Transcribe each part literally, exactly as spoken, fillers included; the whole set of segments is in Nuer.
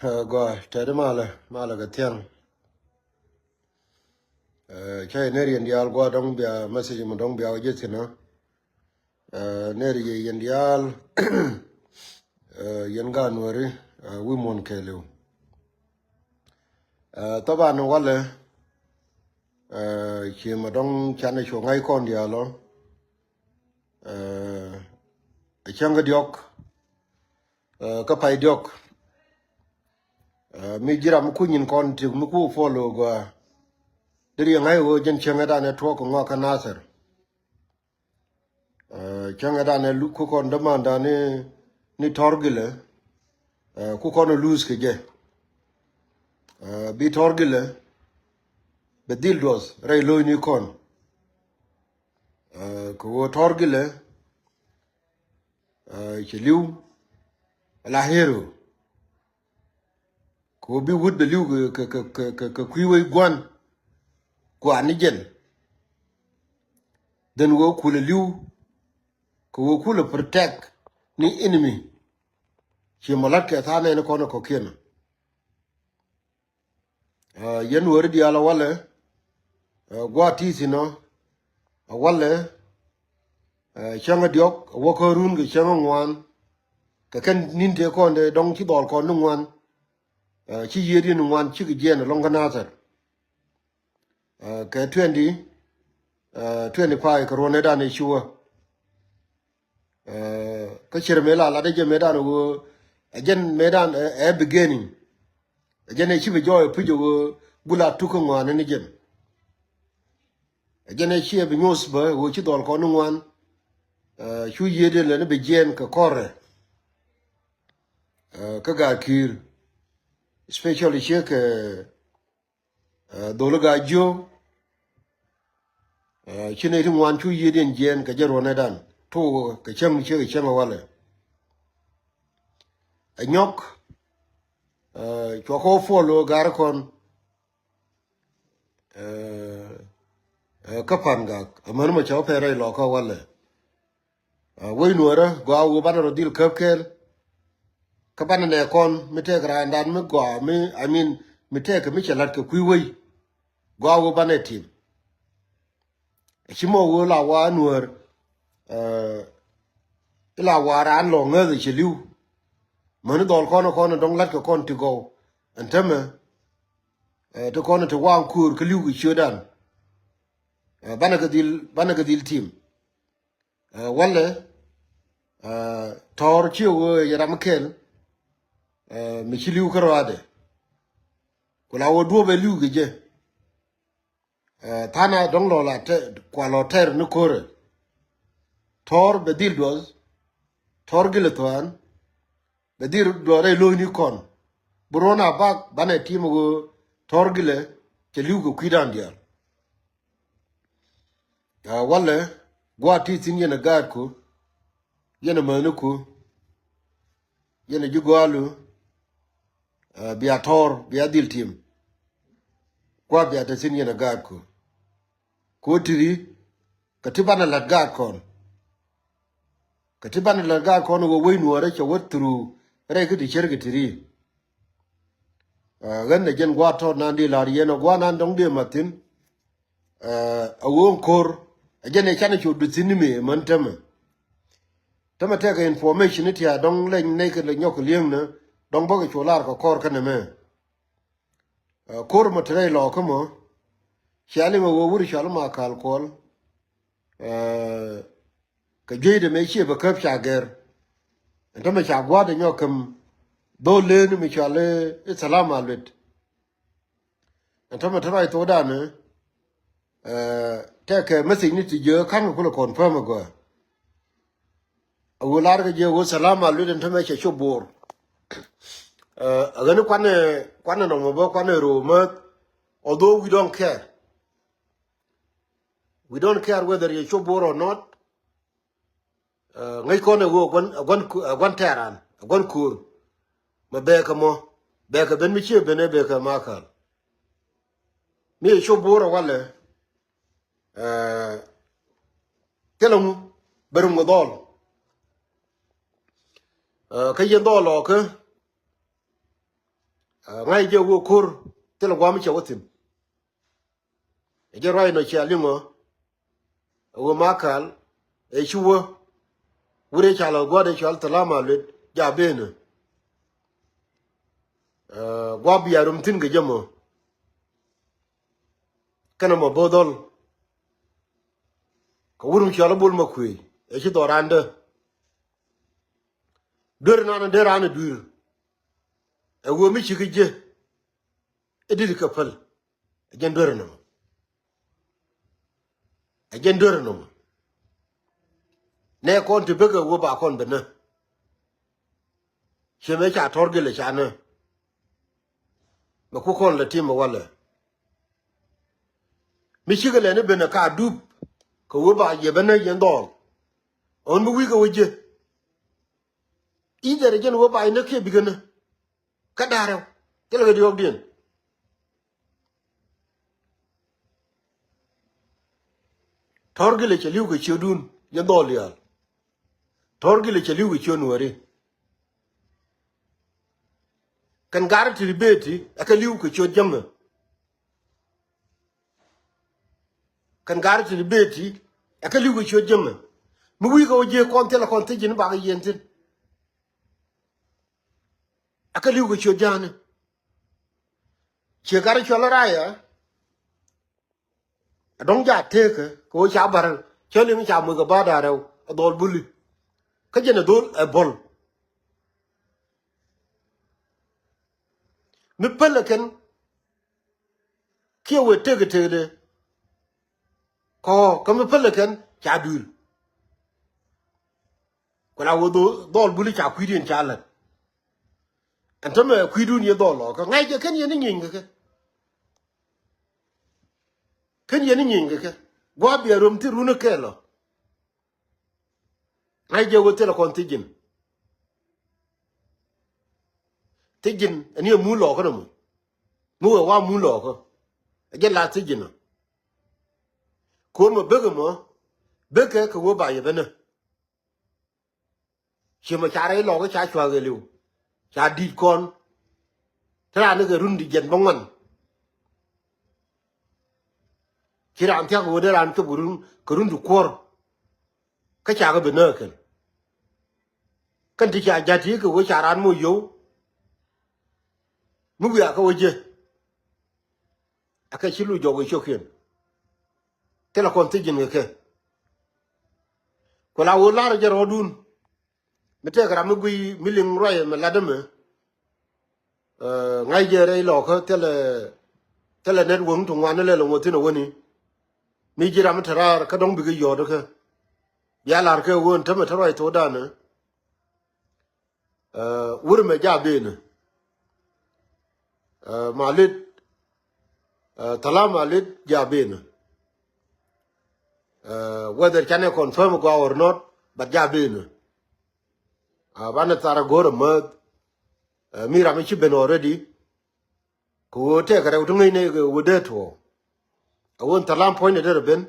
Ɛ, gɔaa, tɛt malɛ, malɛ kɛ thiaŋ. Ɛ, cä yɛ ner yɛn diaal gɔaa dɔ̱ŋ bia message mɔ dɔ̱ŋ bia wä jɛ thi̱n ɔ. Ɛ, ner yɛ yɛn diaal, ɛ, yɛn gaat Nuääri, ɛ, wi̱i̱ muɔ̱n kɛɛliw. Ɛ, thaban walɛ, ɛ, ci mɔ dɔ̱ŋ canɛ cu ŋa̱c kɔn diaal ɔ. Ɛ, cäŋ kä diɔ̱k, ɛ, kä pay diɔ̱k. Ɛ, mi ji̱ ram mi ku nyin kɔn ti mi ku follow gɔaa. Deri ŋa̱c ɣöö jɛn cäŋɛ danɛ tuɔɔk kɛ ŋɔak kä Nathir. Ɛ, cäŋɛ danɛ lu-, ku kɔn dämandan ni, ni Tɔr Gilɛ. Ɛ, ku kɔn lose kɛ jɛ. Ɛ, bi Tɔr Gilɛ bɛ dhil duɔth rɛy lo̱cni kɔn. Ɛ, kɛ ɣöö Tɔr Gilɛ, ɛ, ci li̱w ala hero. Kɛ ɣöö bi wut bɛ li̱w kɛ, kɛ, kɛ kui̱ wec gua̱n. Gua̱n ni jɛn. Then ɣöö kulɛ li̱w kɛ ɣöö kulɛ protect ni enemy. Ci mɔ la̱t kɛ tha̱a̱ŋ nɛɛni kɔn ɛ kɔ̱kiɛn. Ɛ, yɛn Nuääri diaal a walɛ, ɛ, gua̱a̱th ti thi̱n ɔ, a walɛ, ɛ, cäŋ a diɔ̱k, a wä kä run kɛ cäŋ a ŋuan. Kɛ kɛn ni̱n tëë kɔn dee dɔ̱ŋ ci dhɔl kɔn ni ŋuan. Ɛ, ci yiëëdiɛn ni ŋuan cikɛ jiɛɛn ɛlɔ̱ŋ kä Nathir. Ɛ, kɛ twenty, ɛ, twenty five kɛ ruɔ̱n ëëdan ëë cuwä. Ɛ, kä cir mëë la lat ɛ jɛ mëëdan ɣöö ɛ jɛn mëëdan ɛ, ɛ beginning. Ɛ jɛn ɛ ci bi jɔɔy ɛ puc ɛ ɣöö gula tuk kä ŋuan ni jɛn. Ɛ jɛn ɛ ci ɛ bi nyuɔth bä ɣöö ci dhɔl kɔn ni ŋuan. Ɛ, cu yiëëdiɛn lɛ ni bi jiɛɛn kɛ kɔrɛ. Ɛ, kä gaat ki̱i̱r. Especially ciek kɛ, ɛ, dholi gaat jiök. Ɛ, ci nɛy ti ŋuan cu yiëëdiɛn jiɛɛn kɛ jɛ ruɔ̱nɛdan. Tuuk kɛ cäŋ ciek kɛ cäŋ ɛ walɛ. Ɛ nyɔk, ɛ, cuɔ kɔ follow gar kɔn. Ɛ, ɛ, kä Pan Gak. Ɛ män mɔ cɛ wä pɛn rɛy lɔ kä walɛ. Ɛ, wec Nuäärä gɔaa ɣöö banɛ rɔ dhil käp kɛɛl. Kä banɛ nɛ kɔn mi tëëk raandan mi gɔaa mi, I mean, mi tëëk mi cɛ la̱t kɛ kui̱ wec. Gɔaa ɣöö banɛ tim. Ci mɔ ɣöö la wa Nuäär, ɛ, ila wa raan lɔ ŋäth ci li̱w. Mäni dhɔl kɔn kɔn dɔ̱ŋ la̱t kɛ kɔn ti gɔw. Ɛn tämɛ, ɛ, ti kɔn ti waŋ kuur kä li̱w kɛ ciötdan. Ɛ, banɛ kɛ dhil, banɛ kɛ dhil tim. Ɛ, walɛ, ɛ, Tɔr ci ɣöö yɛ ram kɛl, ɛ, mi ci li̱w kä rɔadɛ. Ku la wä duɔ̱p ɛ li̱w kɛ jɛ. Ɛ, tha̱a̱ŋ a dɔ̱ŋ lɔ la tɛ-, kua lɔ tɛr ni ko̱rɛ. Tɔr bɛ dhil duɔth, Tɔr Gilɛ thuan, bɛ dhil duɔth rɛy lo̱cni kɔn. Bi ruɔ̱n a bak banɛ tim ɣöö Tɔr Gilɛ cɛ li̱w kɛ kui̱dan diaal. Ɛ, walɛ, gua̱a̱th ti thi̱n yɛn ɛ gaatku, yɛn ɛ mäthniku, yɛn ɛ ji̱ gɔaalu, ɛ, bia Tɔr, bia dhil tim. Gua̱a̱th bia te thi̱n yɛn ɛ gaatku. Ku ti̱ri, kɛ ti banɛ la̱t gaat kɔn. Kɛ ti banɛ la̱t gaat kɔn ɣöö wec Nuäärä cɛ wä through rɛy kä ti cär kɛ ti̱ri. Ɛ, ɣän ɛ jɛn gua̱a̱th tɔt nan di la̱r yɛn ɛ gua̱a̱th nan dɔ̱ŋ di ɛ ma̱thi̱n. Ɛ, a ɣöö ko̱r, ɛ jɛn ɛ canɛ cu duth thi̱n ni mëë män tämɛ. Tämɛ tɛkɛ information ni tia̱a̱ dɔ̱ŋ leny nɛy kɛ lɛ nyɔk kɛ li̱eŋnä, dɔ̱ŋ bäkɛ cu lar kɛ kɔr kä nɛmɛ. Ɛ, ko̱r mɔ te rɛy lɔɔkä mɔ, cia liŋ a ɣöö wur cɔal ma ka̱l kuɔl. Ɛ, kɛ jueydɛ mëë ciɛ bɛ käp ca gɛr. Ɛn tämɛ ca gua̱a̱th ɛ nyɔk käm dhol leen mi cɔal i̱ Thalam Aluet. Ɛn tämɛ te ruac thokdan, ɛ, tɛkɛ message ni ti jiök ka̱n kɛ kulɛ confirm ɛ gɔaa. A ɣöö lar kɛ jiök ɣöö Thalam Aluet ɛn tämɛ cɛ cop bo̱o̱r. Ɛ, a ɣän kuanɛ, kuanɛ nɔmɔ bä kuanɛ ro̱o̱ mäth. Although we don't care. We don't care whether yɛ cop bo̱o̱r or not. Ɛ, ŋäc kɔn ɛ ɣöö gua̱n, ɛ gua̱n ku-, ɛ gua̱n tɛ̈ran, ɛ gua̱n ko̱o̱r. Mɛ bɛɛkɛ mɔ, bɛɛkɛ ben mi cië ben ɛ bɛɛkɛ ma ka̱l. Mi ɛ cop bo̱o̱r ɛ walɛ. Ɛ, thilɛ ŋu, bɛ rum kɛ dhɔl. Ɛ, kä yɛn dhɔl lɔɔkä. Ŋa̱c jɛ wä ko̱r thilɛ guam cɛ wä thi̱n. Ɛ jɛ ruac nɔ cia liŋɔ. Ɛ wä makal ɛ ci wä. Wurɛ ca lɔ gua̱dɛ cual thalama luet ja benä. Gua̱ bia rum thi̱n kɛ jɛ mɔ. Kɛnɛ mɔ bo̱o̱ dhɔl. Kɛ wurɛ mi cɔal i̱ Bol Makuëëc ɛ ci dhɔran dä. Duer nan dee ran i̱ dui̱r. Ɛ wee mi ci kä ji̱ i̱ di̱t kɛ päl. Ɛ jɛn duer inɔmɔ. Ɛ jɛn duer inɔmɔ. Nɛ kɔn ti bekɛ wee ba kɔn bɛ nä. Ciɛ mɛ ca tɔr gilɛ ca nä. Mɛ ku kɔn lɛ tim mɛ walɛ. Mi cikɛ lɛ ni benɛ ka dup kɛ wee ba yɛ bɛ nä yɛn dhɔl. Ɣän mi wi̱i̱ kɛ wee ji̱. I̱ dhɛrɛ jɛn wee ba yɛ nä kiɛ bikɛ nä. Kä da̱a̱ rɛw thilɛ kɛ diɔ̱ɔ̱kdiɛn. Tɔ̱r gilɛ cɛ li̱w kɛ ciötdun yɛn dhɔl diaal. Tɔ̱r gilɛ cɛ li̱w kɛ ciöt nuääri. Kɛn gar ti ri beeti ɛ kɛ li̱w kɛ ciöt jäŋä. Kɛn gar ti ri beeti ɛ kɛ li̱w kɛ ciöt jäŋä. Mi wi̱i̱ kɛ wä jiek kɔn thilɛ kɔn thiec ji̱n bakɛ yieen thi̱n. Ɛ kɛ li̱w kɛ ciöt ja̱a̱ni. Ciɛ gat cuɔl raya. Ɛ dɔ̱ŋ ja tekä kɛ ɣöö ca bär cä liŋ ca muc kɛ bäär da̱a̱ rɛw ɛ dhɔl buli. Kä jɛn ɛ dhol ɛ bol. Mi pälɛ kɛn kiɛ wee tek tek de. Kɔ kä mi pälɛ kɛn ca dui̱r. Ku la wee dhol buli ca kui̱diɛn ca lät. Ɛn tämɛ kui̱dun yɛ dhɔl lɔkä ŋa̱c jɛ kɛn yɛn i̱ nyieeny kɛ kɛ. Kɛn yɛn i̱ nyieeny kɛ kɛ gua̱a̱ bia ruɔm thi̱n run i̱ kɛɛl ɔ. Ŋa̱c jɛ wee thilɛ kɔn thi̱ji̱n. Thi̱ji̱n ɛn yɛ muun lɔkä nɔmɔ. Mi wee wa muun lɔkä ɛ jɛ la thi̱ji̱n ɔ. Ko̱r mɔ bekɛ mɔ bekɛ kɛ wee ba yɛ ben ɛ. Ciɛ mɔ ca rɛy lɔk ca cua̱k ɛ li̱w ca di̱t kɔn. Te raan ni kɛ run di jiɛn bä ŋuan. Ci raan thiak kɛ ɣöö dee raan cop kɛ run kɛ run di kuɔr. Kä ca kɛ bi nääk kɛn. Kɛn ti ca ja̱t ti kɛ ɣöö ca raan moc yio̱w. Mi wiaa kä wä jiɛ. Akɛ ci lu jɔk i̱ cio̱kiɛn. Thilɛ kɔn thiec ji̱n kɛ kɛ. Ku la wä la̱r jɛ rɔɔdun. Mi tëëk ram mi guiy mi liŋ ruac ɛmɛ lat ɛmɛ. Ŋa̱c jɛ rɛy lɔkä thilɛ thilɛ network ti ŋuan ni lɛl ɛŋuɔth thi̱n ɛ wäni. Mi ji̱ ram mi te raar kä dɔ̱ŋ bikɛ yɔ̱ɔ̱t kä. Bia la̱r kɛ ɣöö ɛn tämɛ te ruac thokdan ɛ. Wur mɛ ja ben. Malit. Thalam malit ja ben. Whether canɛ confirm gua or not, but ja ben. Banɛ thar a go̱r a mäth. Mi ram mi ci ben already. Kɛ ɣöö tɛk kɛ rɛw ti ŋäcnɛ kɛ ɣöö dee tuɔɔk. A ɣöö thalam puɔ̱nydɛ derɛ ben.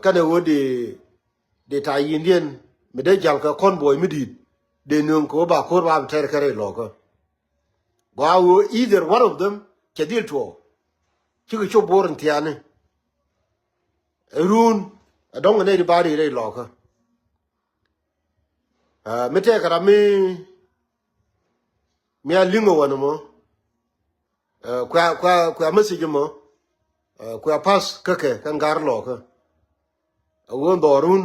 Kɛnɛ ɣöö di di ta̱a̱ yindiɛn mi dee ja̱l kɛ convoy mi di̱i̱t. Dee nööŋ kɛ ɣöö ba ko̱r ba bi tɛr kɛ rɛy lɔkä. Gɔaa ɣöö either one of them cɛ dhil tuɔɔk. Cikɛ cop bo̱o̱r in thiaani. Ɛ ruun ɛ dɔ̱ŋ ɛ nɛy di ba ri rɛy lɔkä. Mi tɛk kɛ ram mi mi a liŋ ɛ wän ɛmɔ. Kuɛ kuɛ kuɛ message ɛmɔ. Kuɛ pass kä kɛ kɛn gar lɔkä. Ɛ wee dhɔrun.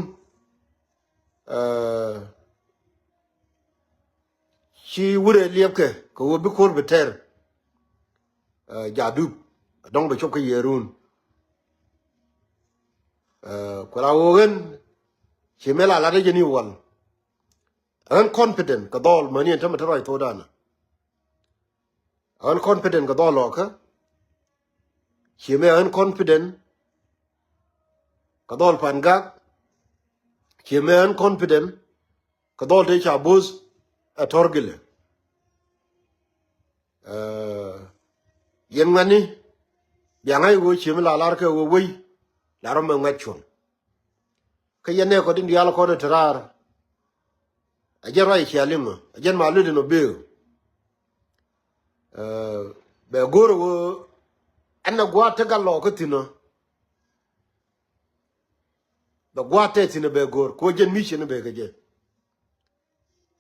Ci wurɛ liɛpkɛ kɛ wee bi ko̱r bi tɛr. Jadup dɔ̱ŋ bɛ cop kä yɛrun. Kuɛ la wee ɣän ci mɛ la lat ɛ jɛ ni wal. Ɣän confident kɛ dhɔl mäni ɛn tämɛ te ruac thokdan. Ɣän confident kɛ dhɔl lɔkä. Ciɛ mɛ ɣän confident kɛ dhɔl pan gak. Ciɛ mɛ ɣän confident kɛ dhɔl te ca bo̱o̱th ɛ tɔ̱r gilɛ. Yɛn ŋuɛ̈tni bia ŋa̱c ɣöö cië mi la lar kɛ ɣöö wei la rɔm mɛ ŋuɛ̈t cuɔ̱ŋ. Kä yɛn nɛɛkɔ tin diaal kɔn ɛ te raar. Ɛ jɛn ruac cia liŋ ɔ ɛ jɛn ma luet in ɔ beek. Ɛ, bɛ go̱r ɣöö ɛn ɛ gua̱a̱th te gat lɔɔkä thi̱n ɔ. Bɛ gua̱a̱th te thi̱n ɛ bɛ go̱r kɛ ɣöö jɛn mission bɛ kɛ jɛ.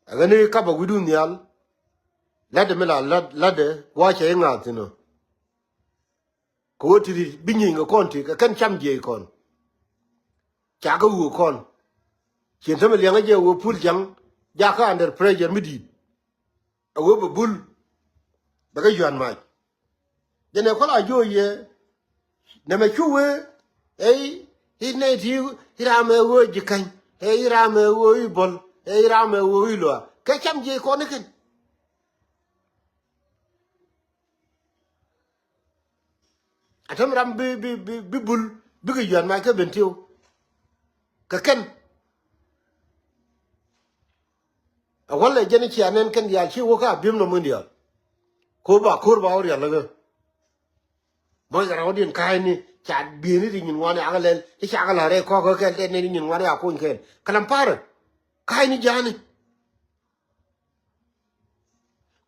Ɛ ɣän i̱ kapɛ wi̱cdu nhial. La̱tdɛ mi la la̱t, la̱tdɛ gua̱a̱th cɛ i̱ ŋa̱a̱th thi̱n ɔ. Kɛ ɣöö ti̱ti̱ bi nyieny kɛ kɔn ti kɛ kɛn cam jiɛc kɔn. Ca kɛ ɣöö kɔn. Cien tämɛ liɛŋä jɛ ɣöö Pul Jaŋ jakä under pressure mi di̱i̱t. A ɣöö bɛ Bul bɛ kɛ yuan mac. Jɛn ɛ kɔn a jiök yɛ nɛmɛ cu wee. Ɛ i̱ nɛy ti i̱ ram ɛ ɣöö ji̱ käny, ɛ i̱ ram ɛ ɣöö i̱ bɔl, ɛ i̱ ram ɛ ɣöö i̱ luaak kɛ cam jiɛc kɔn i̱ kɛn. A täm ram bi, bi, bi, bi Bul bikɛ yuan mac kä Bentiu. Kɛ kɛn. A walɛ jɛn i̱ cia nɛn kɛn diaal ci wä kä Abiemnom in diaal. Ko ba ko̱r ba wä rial lä ɣä. Mɔc kɛ rɔɔdiɛn ka̱a̱cni ca bieni ti nyin ŋuani akä lɛl i̱ ca kɛ la̱r rɛy kɔk kä kɛl tɛt nɛn i̱ nyin ŋuani a kony kɛl kɛ lam parɛ. Ka̱a̱cni ja̱a̱ni.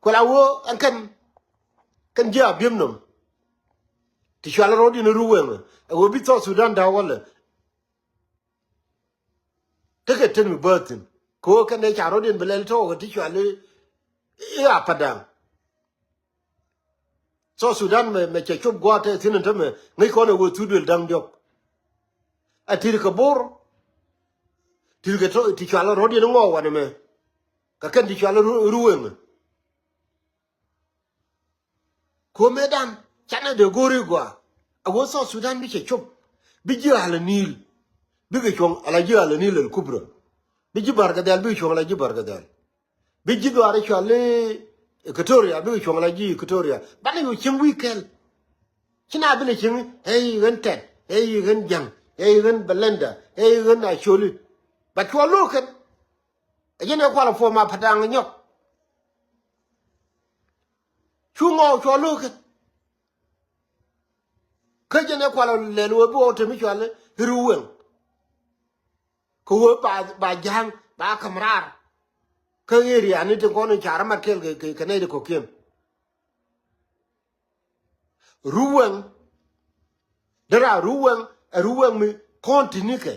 Kuɛ la wee ɛn kɛn, kɛn ji̱ Abiemnom. Ti cual rɔɔdiɛn ru weŋ ɛ wee bi South Sudan da̱a̱ walɛ. Tekɛ ten mi bääthin kɛ wee kɛn ɛ ca rɔɔdiɛn bi lɛl tɔɔk ɛ ti cual i̱, i̱ Apadaŋ. South Sudan mɛ, mɛ cɛ cop gua̱a̱th tɛ thi̱n ɛn tämɛ ŋäc kɔn ɛ wee thut duël da̱ŋ diɔ̱k. Ɛ ti̱t kɛ Bor. Ti̱t kɛ tɔ, ti cual rɔ̱diɛn ŋɔɔk wanɛ mɛ. Kɛ kɛn ti cual ru, ru weŋ. Ko̱mɛ dan canɛ dee go̱o̱ri gɔaa. A wee South Sudan bi cɛ cop. Bi ji̱ Al Nil. Bikɛ cuɔ̱ŋ ala ji̱ Al Nil al Kubra. Bi ji̱ Barkadhɛl bikɛ cuɔ̱ŋ ala ji̱ Barkadhɛl. Bi ji̱ dhuaar i̱ cual i̱ Equatoria bikɛ cuɔ̱ŋ la ji̱ Equatoria. Banɛ yo̱ cieŋ wi̱i̱ kɛl. Ci na bi lɛ cieŋ ɛ i̱ ɣän Tɛt, ɛ i̱ ɣän Ja̱ŋ, ɛ i̱ ɣän Bɛlɛnda, ɛ i̱ ɣän Acoli. Ba cuɔl lo̱o̱k kɛn. Ɛ jɛn ɛ kual ɛ puɔ̱m a Padaŋ nyɔk. Cu ŋɔɔk cuɔl lo̱o̱k kɛn. Kä jɛn ɛ kual ɛ lɛl wee bi ɣɔw te mi cual i̱ Ru Weŋ. Kɛ ɣöö ba, ba ja̱a̱ŋ ba käm raar. Kä area ni tin kɔn in ca rɔ mat kɛɛl kɛ, kɛ, kɛ nɛy ti kɔ̱kiɛn. Ru Weŋ. Dera Ru Weŋ, ɛ Ru Weŋ mi kɔn ti̱ni kɛ.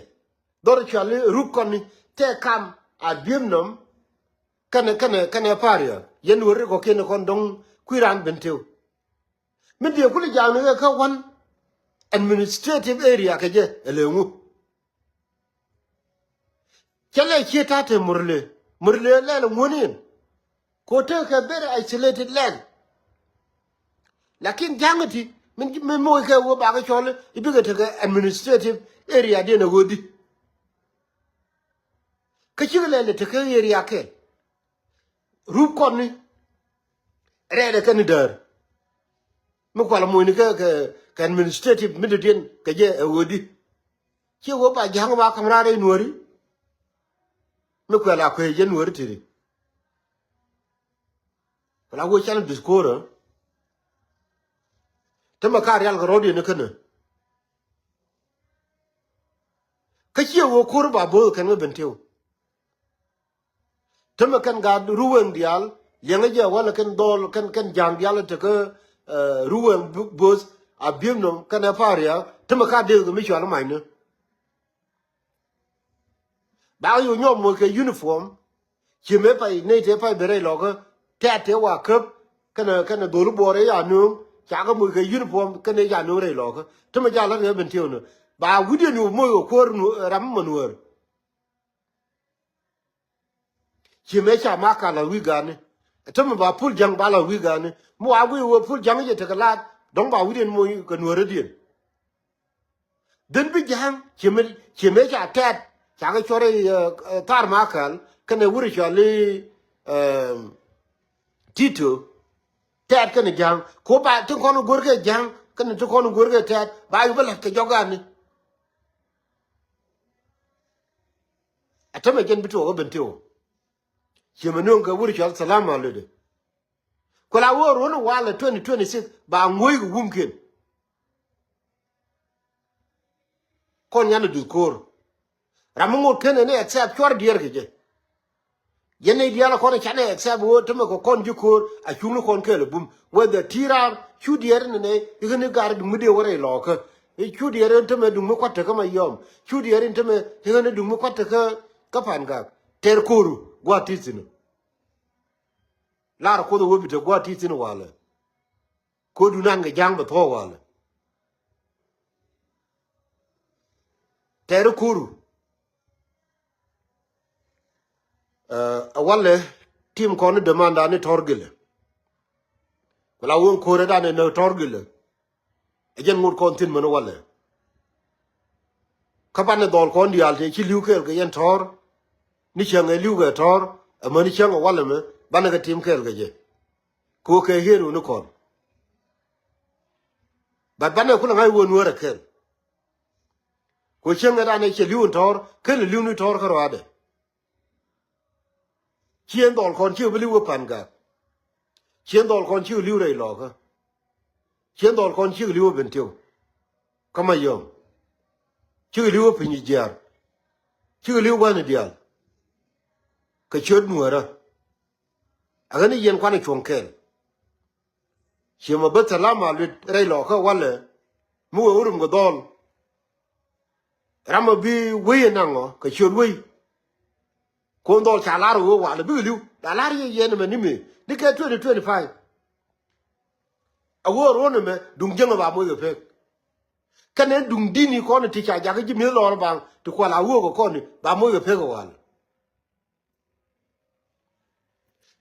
Dhɔr cuali Ru Kɔni tɛ kam Abiemnom. Kɛnɛ, kɛnɛ, kɛnɛ Paria. Yɛn weri kɔ̱kiɛn kɔn dɔ̱ŋ kui̱ raan Bentiu. Min diɛ kuli ja̱a̱ŋ ni kɛ kä one administrative area kɛ jɛ ɛ lëë ŋu. Cɛ lɛ cie ta̱a̱ te Murle. Murle lɛl ŋuɔ̱n in. Ko tekɛ very isolated land. Lakin ja̱a̱ŋ ti min, min moc kɛ wee bakɛ cɔl i̱ bikɛ tekɛ administrative area diɛn ɛ ɣöödi. Kä cikɛ lɛl tekɛ area kɛl. Rup kɔn ni rɛɛdɛ kɛn ni däär. Mi kual muɔ̱nyni kɛ, kɛ, kɛ administrative mi dɔ̱diɛn kɛ jɛ ɛ ɣöödi. Ciɛ wee ba ja̱a̱ŋ ba ka̱m raar rɛy nuääri. Mi kuɛl a kuec jɛ nuääri tiri. Wala wee can diskur. Tämɛ ka rial kɛ rɔ̱diɛn ni känä. Kä ciɛ wee ko̱r ba bo̱o̱th kɛn ŋä Bentiu. Tämɛ kɛn gaat Ru Weŋ diaal liɛŋä jɛ walɛ kɛn dhɔl kɛn, kɛn ja̱a̱ŋ diaal tekä, eh, Ru Weŋ bo̱o̱th Abiemnom kɛnɛ Paria. Tämɛ ka dee kɛ mi cual ma̱cni. Bak yo̱ nyɔk moc kɛ uniform. Ci mëë pay ney tëë pay ben rɛy lɔkä tɛ̈t tëë wa käp. Kɛnɛ, kɛnɛ dholi buɔɔr ëë ca nööŋ. Ca kɛ moc kɛ uniform kɛnɛ ca nööŋ rɛy lɔkä. Tämɛ ca la̱t kɛ Bentiu ni ba wi̱cdiɛn ni moc kɛ kuäär ram mi mɛ nuäär. Ci mëë ca Makal la wi̱i̱ ga̱a̱ni. Ɛ tämɛ ba Pul Ja̱ŋ ba la wi̱i̱ ga̱a̱ni. Mi wa wi̱i̱ wee Pul Ja̱ŋ jɛ tekɛ laat dɔ̱ŋ ba wi̱cdiɛn moc kɛ nuäärädiɛn. Dhän bi ja̱a̱ŋ ci mëë, ci mëë ca tɛ̈t ca kɛ cuɔr i̱, eh, eh, Thar Makal kɛnɛ wuri cɔal i̱, eh, Tito. Tɛ̈t kɛnɛ ja̱a̱ŋ ko ba tin kɔn go̱rkɛ ja̱a̱ŋ kɛnɛ tin kɔn go̱rkɛ tɛ̈t ba yu bä la̱t kɛ jɔk ga̱a̱ni. Ɛ tämɛ jɛn bi tuɔɔk ɛ Bentiu. Ciɛ mɛ nööŋ kɛ wur cɔal Salama Lode. Ku la wä ruɔ̱n walɛ twenty twenty-six ba ŋuɔ̱c kɛ wumkiɛn. Kɔn nyan ɛ duth ko̱o̱r. Ram mi ŋot ken ɛn ɛ accept cuar diɛɛr kɛ jɛ. Yɛn nɛy diaal kɔn canɛ accept ɣöö tämɛ kɛ kɔn ji̱ ko̱o̱r a cuŋni kɔn kɛɛl ɛ bum. Whether ti raar cu diɛɛr ni nɛy i̱ ɣän i̱ gar duŋ mi dee wä rɛy lɔɔkä. I̱ cu diɛɛr in tämɛ duŋ mi kua̱t tekä Mayɔm. Cu diɛɛr in tämɛ i̱ ɣän i̱ duŋ mi kua̱t tekä kä Pangak. Tɛr ko̱ru gua̱a̱t ti thi̱n. Lar Kuoth ɛ wä bi te gua̱a̱t ti thi̱n walɛ. Ko̱du nan kɛ ja̱a̱ŋ bɛ thuɔ̱ɔ̱k walɛ. Tɛr ko̱ru. Ɛ walɛ tim kɔn ni demand dan ni tɔr gilɛ. Ku la wä ko̱rɛ dan ni tɔr gilɛ. Ɛ jɛn ŋot kɔn thi̱n män walɛ. Kä banɛ dhɔl kɔn diaal tëë ci li̱w kɛɛl kɛ yɛn tɔr. Ni cäŋ ɛ li̱w kɛ tɔr. Ɛ män cäŋ ɛ walɛ mɛ banɛ kɛ tim kɛɛl kɛ jɛ. Kɛ wä kɛ hero ni kɔn. But banɛ kulɛ ŋa̱c wä nuäär ɛ kɛl. Kɛ wä cäŋ ɛ dan ɛ cɛ li̱w in tɔr kɛl li̱w ni tɔr kä rɔadɛ. Cien dhɔl kɔn cikɛ bi li̱w kä Pangak. Cien dhɔl kɔn cikɛ li̱w rɛy lɔkä. Cien dhɔl kɔn cikɛ li̱w kä Bentiu. Kä Mayɔm. Cikɛ li̱w kä Piny Jiaar. Cikɛ li̱w gua̱ni diaal. Kɛ ciöt nuäärä. A ɣän i̱ yɛn kuanɛ cuɔ̱ŋ kɛɛl. Ciɛ mɛ bä thalama luet rɛy lɔkä walɛ. Mi wee wä rum kɛ dhɔl. Ram a bi wei ɛ naŋ ɔ kɛ ciöt wei. Kun dhɔl ca lar wee walɛ bikɛ li̱w. La lar yɛ yɛn ɛmɛ ni mëë ni kɛ twenty twenty-five. A wee ruɔ̱n ɛmɛ duŋ jiäŋ ɛ ba moc kɛ pek. Kɛnɛ duŋ di̱t ni kɔn ti ca jakä ji̱ mi̱eth lɔɔr baŋ ti kual a wee kɛ kɔn ni ba moc kɛ pek ɛ walɛ.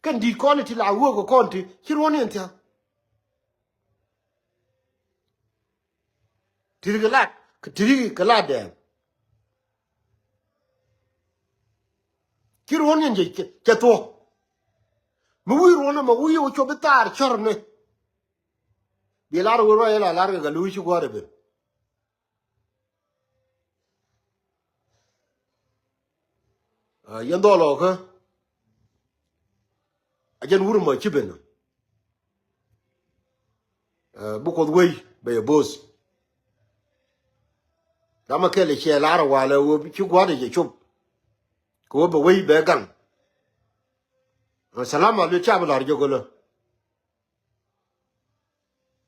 Kɛn di̱t kɔn ti la wee kɛ kɔn ti ci ruɔ̱n yɛn thia̱k. Ti̱ri kɛ lat kɛ ti̱ri kɛ lat dɛɛm. Ci ruɔ̱n yɛn cɛ thuɔ̱k. Mi wi̱i̱ ruɔ̱n ɛmɛ wi̱i̱ wä cop i̱ thaar cɔr ni. Bi lar wä ruac ila lar kɛ kɛ luuc ci gua̱a̱r ɛ ben. Yɛn dhɔl ɔkä a jɛn wur mɔ ci ben. Bi Kuoth wei bɛ yɛ bo̱o̱th. Ramɛ kɛl ɛ ciɛ lar ɛ walɛ wä ci gua̱a̱r ɛ cɛ cop. Kɛ wä bɛ wei bɛ gaŋ. Salama luet ca bi lar jɛ gölä.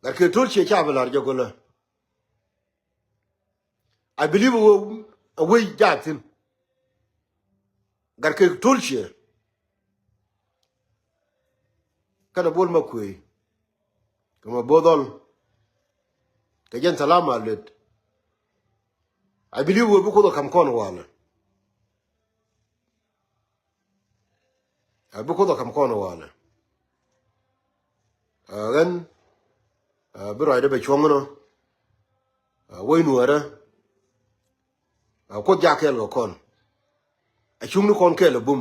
Gat kɛ to̱l ciɛ ca bi lar jɛ gölä. I believe a wee a wee jaathin. Gat kɛ to̱l ciɛ. Kɛnɛ bol ma kuëë kɛ ma bo̱o̱th ɔl. Kɛ jɛn thalam a luet. I believe wee bi Kuoth a kam kɔn walɛ. A bi Kuoth a kam kɔn walɛ. A ɣän a bi ruacdä bɛ cuɔ̱ŋ nɔ. A wec nuäärä. A Kuoth jak kɛɛl kɛ kɔn. A cuŋni kɔn kɛɛl a bum.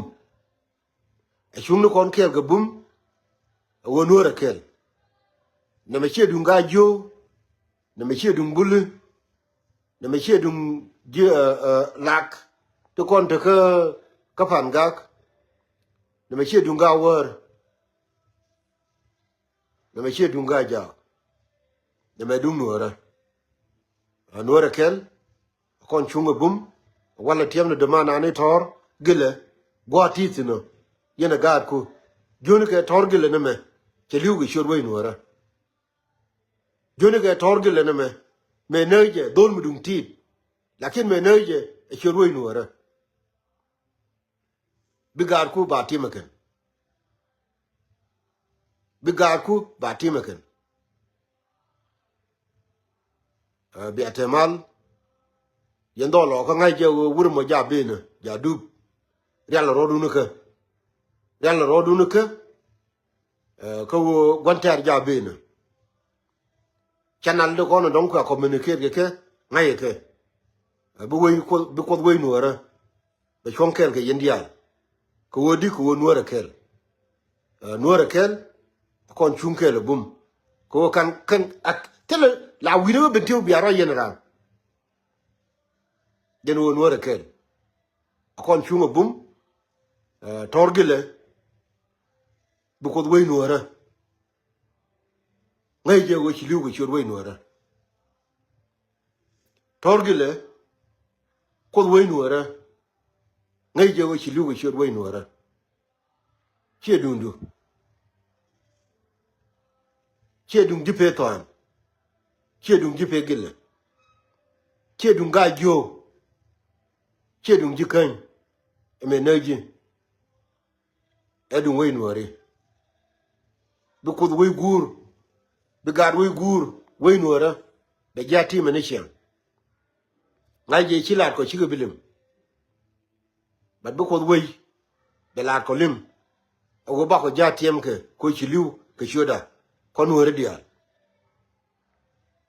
A cuŋni kɔn kɛɛl kɛ bum. A wee nuäärä kɛɛl. Nɛmɛ ciɛ duŋ gaa jiöw. Nɛmɛ ciɛ duŋ buli. Nɛmɛ ciɛ duŋ ji̱ lak ti kɔn te kä kä Pangak. Nɛmɛ ciɛ duŋ gaa wäär. Nɛmɛ ciɛ duŋ gaa jaak. Nɛmɛ duŋ nuäärä. A nuäärä kɛl. Kɔn cuŋ ɛ bum. Walɛ tiɛm ni däman ani tɔ̱r gilɛ gua̱a̱t ti thi̱n ɔ. Yɛn ɛ gaatku. Jiöni kɛ tɔ̱r gilɛ ni mɛ cɛ li̱w kɛ ciöt wec nuäärä. Joni kɛ tɔr gilɛ ni mɛ mɛ nääc jɛ dhol mi duŋ tiit. Lakin mɛ nääc jɛ ɛ ciöt wec nuɔrä. Bi gaatku ba timɛ kɛn. Bi gaatku ba timɛ kɛn. Bia tɛmal. Yɛn dhɔl ɔ kä ŋa̱c jɛ wur mɔ ja benä ja dup. Rial rɔɔdun kä. Rial rɔɔdun kä. Kä ɣöö gua̱n tɛ̈r ja benä. Channel di kɔn dɔ̱ŋ kua communicate kɛ kɛ ŋa̱c kɛ kɛ. Bi wec kuoth, bi kuoth wec nuɔrä. Bɛ cuɔ̱ŋ kɛɛl kɛ yɛn diaal. Kɛ ɣöö di kɛ ɣöö nuɔrä kɛɛl. Nuɔrä kɛɛl. Kɔn cuŋ kɛɛl ɛ bum. Kɛ ɣöö kan kan ak thilɛ la wi̱n ɣä ben tiw bia rɔ yɛn raan. Jɛn ɣöö nuɔrä kɛɛl. Kɔn cuŋ ɛ bum. Tɔr gilɛ. Bi kuoth wec nuɔrä. Ŋäc jɛ ɣöö ci li̱w kɛ ciöt wec nuɔrä. Tɔr gilɛ. Kuoth wec nuɔrä. Ŋäc jɛ ɣöö ci li̱w kɛ ciöt wec nuɔrä. Ciɛ duŋdu. Ciɛ duŋ ji̱ pee thuan. Ciɛ duŋ ji̱ pee gilɛ. Ciɛ duŋ gaa jiöök. Ciɛ duŋ ji̱ käny. Ɛmɛ näk ji̱. Ɛ duŋ wec nuɔ̱ɔ̱ri. Bi Kuoth wec guur. Bi gaat wec guur. Wec nuɔ̱ɔ̱rä. Bɛ ji̱ a ti̱mɛ ni ciɛŋ. Ŋa̱c jɛ ci laat kɔ cikɛ bi lim. But bi Kuoth wec bɛ laat kɔ lim. A wee bakɔ ja̱ tiɛm kɛ koci li̱w kɛ ciötda kɔn nuɔ̱ɔ̱ri diaal.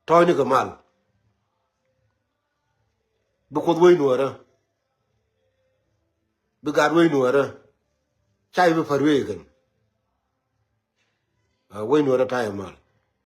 Tɔ̱ɔ̱cni kɛ mal. Bi Kuoth wec nuɔ̱ɔ̱rä. Bi gaat wec nuɔ̱ɔ̱rä. Ca i̱ bi pär wec kɛn. A wec nuɔ̱ɔ̱rä ta̱yɛ mal.